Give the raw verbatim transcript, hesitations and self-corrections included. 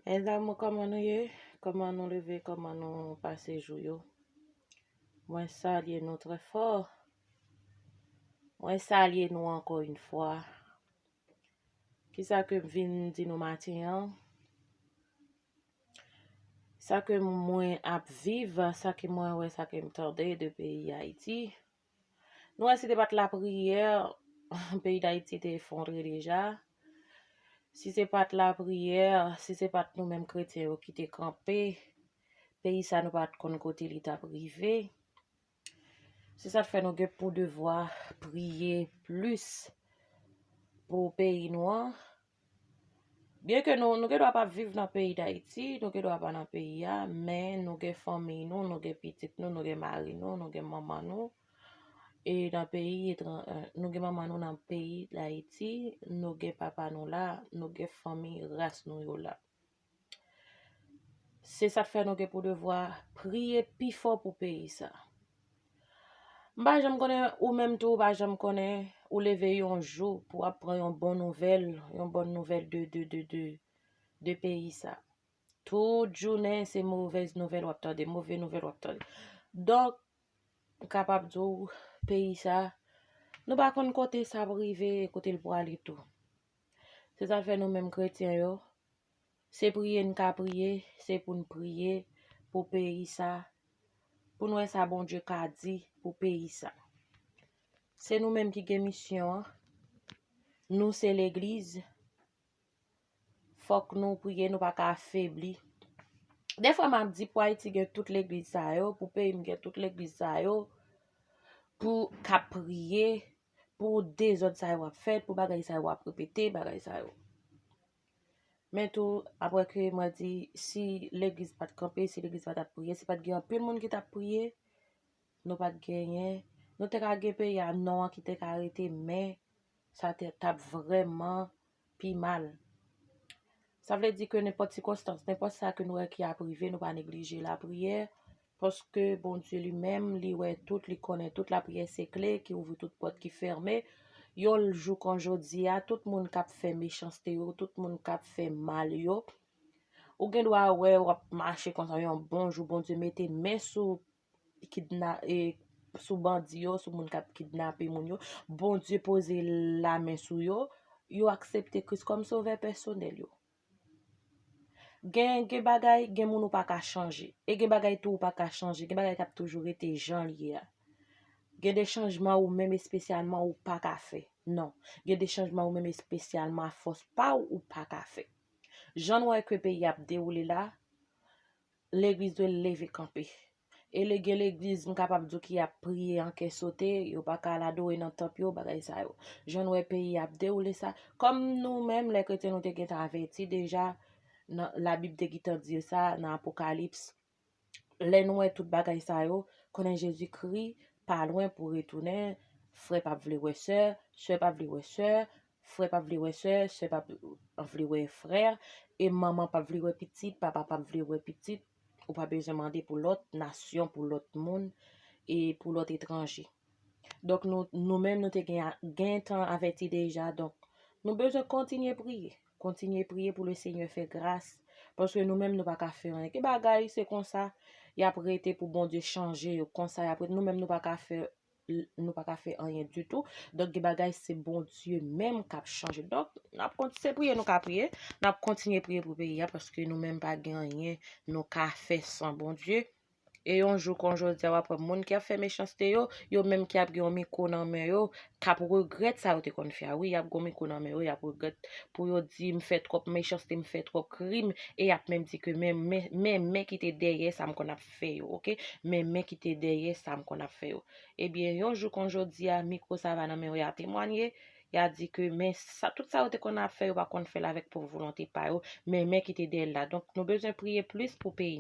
Mezanmi, kòman nou ye? Kòman nou leve? Kòman nou pase jou yo? Mwen salye nou trè fò. Mwen salye nou ankò yon fwa. Kisa ke m vin di nou maten an? Sa ke mwen ap viv, sa ke mwen wè, sa ke m tande de peyi Ayiti. Nou wè, si te pa t lapriyè, peyi Dayiti te efondre deja. Si se pa t lapriyè, si se pa t nou menm kretyen yo ki te kanpe, peyi sa nou pa t konn kote li t ap rive. Se sa k fè nou gen pou devwa priye plis pou peyi nou an. Byen ke nou, nou gen dwa pa viv nan peyi Dayiti, nou gen dwa pa nan peyi a, men nou gen fanmi nou, nou gen pitit nou, nou gen mari nou, nou gen manman nou. E nan peyi etran-, eh, nou gen manman nou nan peyi Dayiti, nou gen papa nou la, nou gen fanmi ras nou yo la. Se sa k fè nou gen pou devwa priye pi fò pou peyi sa. M pa janm konnen, ou menm tou, ou pa janm konnen, ou leve yon jou pou w ap pran yon bon nouvèl, yon bòn nouvèl de, de, de, de, de peyi sa. Tout jounen, se movèz nouvèl w ap tande, move nouvèl w ap tande. Donk, m kapab di w, peyi sa, nou pa konn kote sa ap rive, kote l pwale tou. Se sa k fè nou menm kretyen yo, se priye n ka priye, se pou n priye pou peyi sa, pou n wè sa Bondye ka di pou peyi sa. Se nou menm ki gen misyon an. Nou se legliz. Fòk nou priye, nou pa ka afebli. Defwa m ap di pou Ayiti gen tout legliz sa yo, pou peyi m gen tout legliz sa yo, pou k ap priye, pou dezòd sa yo ap fèt, pou bagay sa yo ap repete, bagay sa yo. Men tou, apre ke mwen di, si legliz pa t kanpe, si legliz pa t ap priye, si pa t gen anpil moun ki t ap priye, nou pa t genyen, nou te ka gen peyi a, non an ki te ka rete, men sa te, t ap vrèman pi mal. Sa vle di ke nenpòt sikonstans, nenpòt sa ke nou wè ki ap rive, nou pa neglije lapriyè, paske Bondye li menm, li wè tout, li konnen tout, lapriyè se kle ki ouvri tout pòt ki fèmen. Yon jou kon jodi a, tout moun k ap fè mechanste yo, tout moun k ap fè mal yo, ou gen dwa wè w ap mache konsa, yon bon jou Bondye mete men sou kidna-, e, sou bandi yo, sou moun k ap kidnape moun yo. Bondye poze lamen sou yo, yo aksepte Kris kòm sovè pèsonèl yo. Gen, gen bagay, gen moun ou pa ka chanje. E gen bagay tou ou pa ka chanje. Gen bagay k ap toujou rete jan l ye a. Gen de chanjman ou menm espesyalman ou pa ka fè. Non. Gen de chanjman ou menm espesyalman a fòs pa w ou pa ka fè. Jan n wè ke peyi ap dewoule la, legliz dwe leve kanpe. E le-, gen legliz, m kapab di w, ki ap priye an kè sote, yo pa ka al adore nan tanp yo, bagay sa yo. Jan n wè peyi ap dewoule sa, kòm nou menm, lè kretyen, nou te gentan avèti deja, nan, Labib te gentan di sa nan Apokalips. Lè nou wè tout bagay sa yo, konnen Jezikri pa lwen pou retounen, frè p ap vle wè sè, sè p ap vle wè sè, frè p ap vle wè sè, sè p ap vle wè frè, e manman p ap vle wè pitit, papa p ap vle wè pitit, ou pa bezwen mande pou lòt nasyon, pou lòt moun, e pou lòt etranje. Donk, nou, nou menm, nou te gen, gentan avèti deja, donk, nou bezwen kontinye priye. Kontinye priye pou le Senyè fè gras, paske nou menm, nou pa ka fè anyen. Gen bagay, se konsa, y ap rete pou Bondye chanje yo, konsa y ap rete. Nou menm, nou pa ka fè l-, nou pa ka fè anyen ditou. Donk, gen bagay se Bondye menm k ap chanje. Donk, n ap kont-, se priye nou ka priye. N ap kontinye priye pou peyi a paske nou menm pa gen anyen nou ka fè san Bondye. E yon jou kon jodi a, w ap wè moun ki ap fè mechanste yo, yo menm ki ap gen yon mikwo nan men yo, k ap regrèt sa yo te konn fè a. Wi, y ap gen yon mikwo nan men yo, y ap regrèt pou yo di, "M fè twòp mechanste, m fè twòp krim," e y ap menm di ke, "Men, men, men, men ki te dèyè sa m konn ap fè yo, oke? Men, men ki te dèyè sa m konn ap fè yo." Ebyen, yon jou kon jodi a, mikwo sa va nan men yo, y a temwanye, y a di ke, "Men sa, tout sa yo te konn ap fè, yo pa konn fè l avèk pwòp volonte pa yo, men, men ki te dèyè l la." Donk, nou bezwen priye plis pou peyi